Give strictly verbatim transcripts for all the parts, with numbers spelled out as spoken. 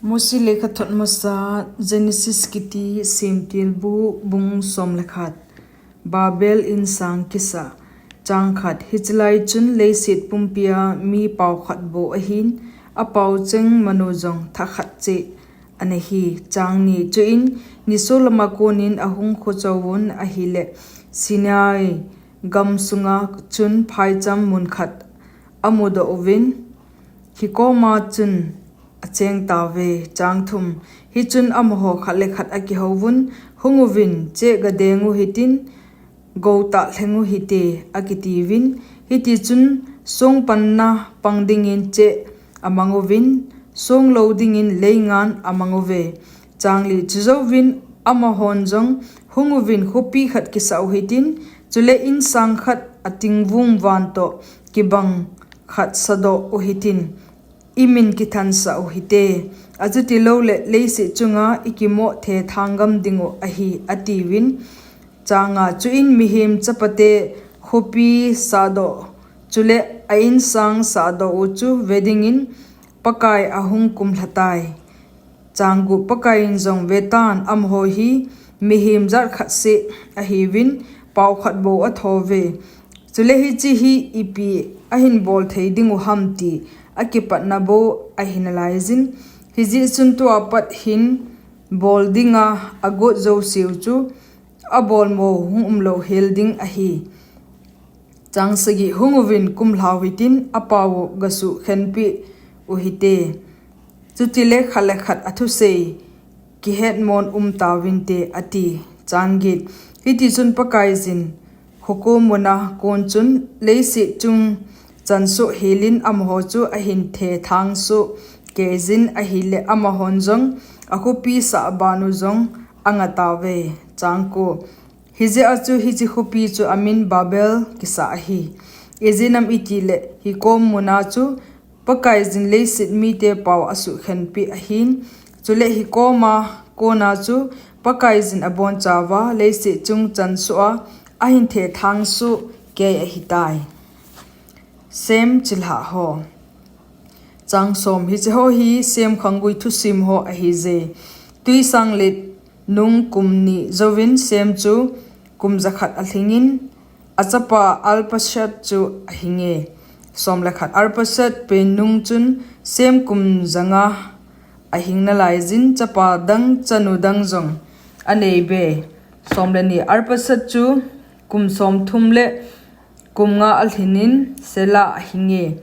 Mosi lekhathot masa, Genesis kiti semtilbu, bung som le khat. Babel insang kisa. Chang khat. Hichelaichun leiset pumpia mi pao khat bou ahin, apao cheng manu jong thakhat cheh ana hi. Chang ni. Chuin nisolama konin ahung khochouvun ahile, Sinai gam sunga chun phaicham mun khat amudoh uvin, hikoma chun acheng tauve. Chang thum. Hichun amaho khat le khat akihouvun, Hung uvin, cheh gadeng u hitin, gou tah lheng u hite, akitiuvin. Hitichun songpanna pang dingin cheh amang uvin, songlou dingin leingan amang uve. Chang li. Chujouvin amahon jong, Hung uvin, khopi khat kisah u hitin, chule insang khat atingvum van toh kibang khat sadoh u hitin, imin kithansah u hite. Achuti loule leiset chunga ikimoh thethang gam dingu ahi, atiuvin. Chang nga. Chuin mihem chapate khopi sahdoh, chule a insang sahdoh u chu ve dingin Pakai ahung kumlhatai. Chang gup. Pakaiyin jong, Vetan, amaho hi mihem jat khat seh ahiuvin, pao khat bou athouve. Chule hiche hi ipi ahin bol thei dingu ham ti akipatna bou ahi nalaijin. Hijeh chun tua pat hin bol dinga agot jouseu chu abolmo hung umlou hel ding ahi. Chang sagi. Hung uvin, kumlhau hitin, apao u gasuh khenpeh u hite. Chutile khat le khat athusei kihetmon um tauvinte, ati. Chang get. Hitichun Pakaiyin khokom muna kon chun leiset chung chansoh helin amaho chu ahin thethang soh keijin ahile, amahon jong akhopi sah banu jong anga tauve. Chang ko. Hijeh a chu hiche khopi chu amin Babel kisah ahi. Ijeh inem itile, hikom muna chu Pakaiyin leiset mite pao asuh khenpeh ahin, chule hikoma kona chu Pakaiyin abonchauva leiset chung chansoh a ahin thethang soh kei ahitai. Sem chilhah ho. Chang som. Hiche ho hi Sem khanggui thusim ho ahije. Twisanglet nung kum ni jouvin Sem chu kum jakhat alhingin, achapa Arpakshad chu ahinge. Som le khat. Arpakshad pen nung chun Sem kum janga ahing nalaijin, chapa dang chanu dang jong aneibe. Som le ni. Arpakshad chu kum somthum le kum nga alhinin Shelah ahinge.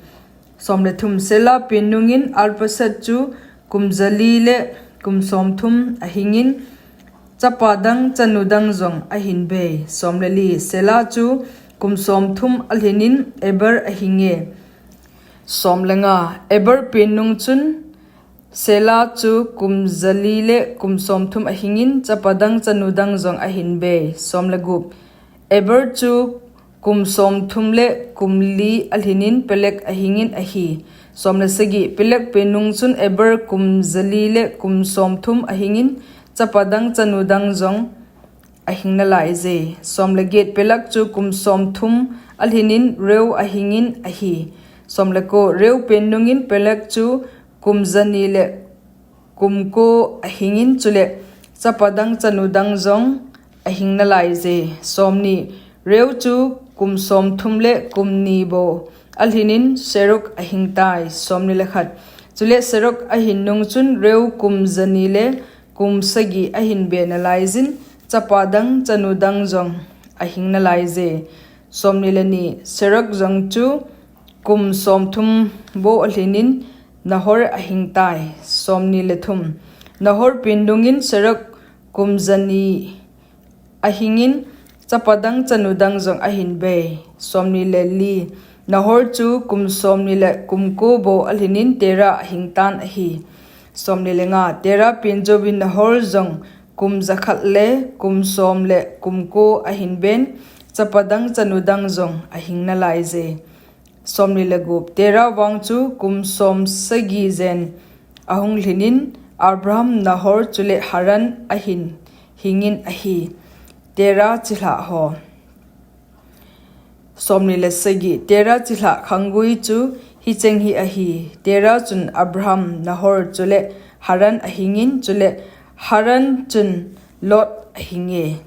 Som le thum. Shelah pen nungin Arpakshad chu kum jali le kum somthum ahingin, chapa dang chanu dang jong ahinbe. Som le li. Shelah chu kum somthum alhinin Eber ahinge. Som le nga. Eber pen nung chun Shelah chu kum jali le kum somthum ahingin, chapa dang chanu dang jong ahinbe. Som le gup. Eber chu kum somthum le kum li alhinin Peleg ahingin ahi. Som le sagi. Peleg pen nung chun Eber kum jali le kum somthum ahingin, chapa dang chanu dang jong ahing nalaije. Som le get. Peleg chu kum somthum alhinin Reu ahingin ahi. Som le ko. Reu pen nungin Peleg chu kum jani le kum ko ahingin, chule chapa dang chanu dang jong ahing nalaije. Som ni. Reu chu kum somthum le kum ni bou alhinin Serug ahingtai. Som ni le khat. Chule Serug ahin nung chun Reu kum jani le kum sagi ahinbe nalaijin, chapa dang chanu dang jong ahing nalaije. Som ni le ni. Serug jong chu kum somthum bou alhinin Nahor ahingtai. Som ni le thum. Nahor pen nungin Serug kum jani ahingin, chapa dang chanu dang jong ahinbe. Som ni le li. Nahor chu kum som ni le kum ko bou alhinin Terah ahingtan ahi. Som ni le nga. Terah pen jouvin Nahor jong kum jakhat le kum som le kum ko ahinben, chapa dang chanu dang jong ahing nalaije. Som ni le gup. Terah vang chu kum som sagi jen ahung lhinin Abraham, Nahor chule Haran ahin hingin ahi. Terah chilhah ho. Som ni le sagi. Terah chilhah khanggui chu hicheng hi ahi. Terah chun Abraham, Nahor chule Haran ahingin, chule Haran chun Lot ahinge.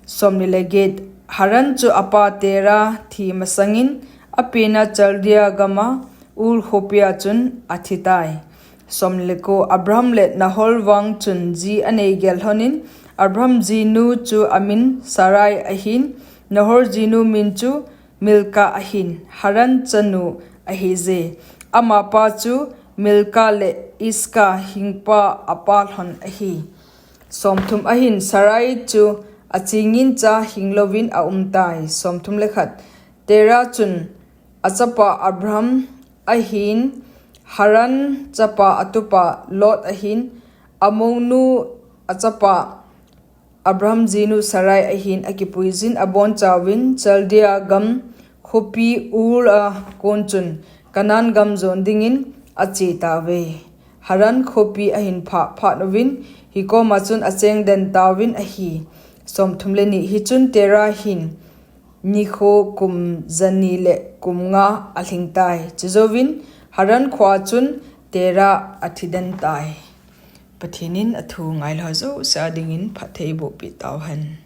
Somni le get. Haran chu apa Terah thi masangin, apena Chaldea gama Ur khopia chun athitai. Somni le ko. Abram le Nahor vang chun ji anei gel lhonin, Abram jinu chu amin Sarai ahin, Nahor jinu min chu Milka ahin, Haran chanu ahije. Amapa chu Milka le Iska hingpa apa lhon ahi. Somthum. Ahin Sarai chu achingin cha hinglouvin aumtai. Somthum le khat. Terah chun achapa Abram ahin, Haran chapa atupa Lot ahin, amounu achapa Abram jinu Sarai ahin akipuijin abonchauvin Chaldea gam khopi Ur a kon chun Canaan gam jon dingin achetauve. Haran khopi ahin phah phat uvin, hikoma chun acheng den tauvin ahi. Somthum le ni. Hichun Terah hin nikho kum jani le kum nga alhingtai. Chujouvin Haran khoa chun Terah athi den tai. Pathen in athu ngailou jouse a dingin phatthei bohpeh tauhen.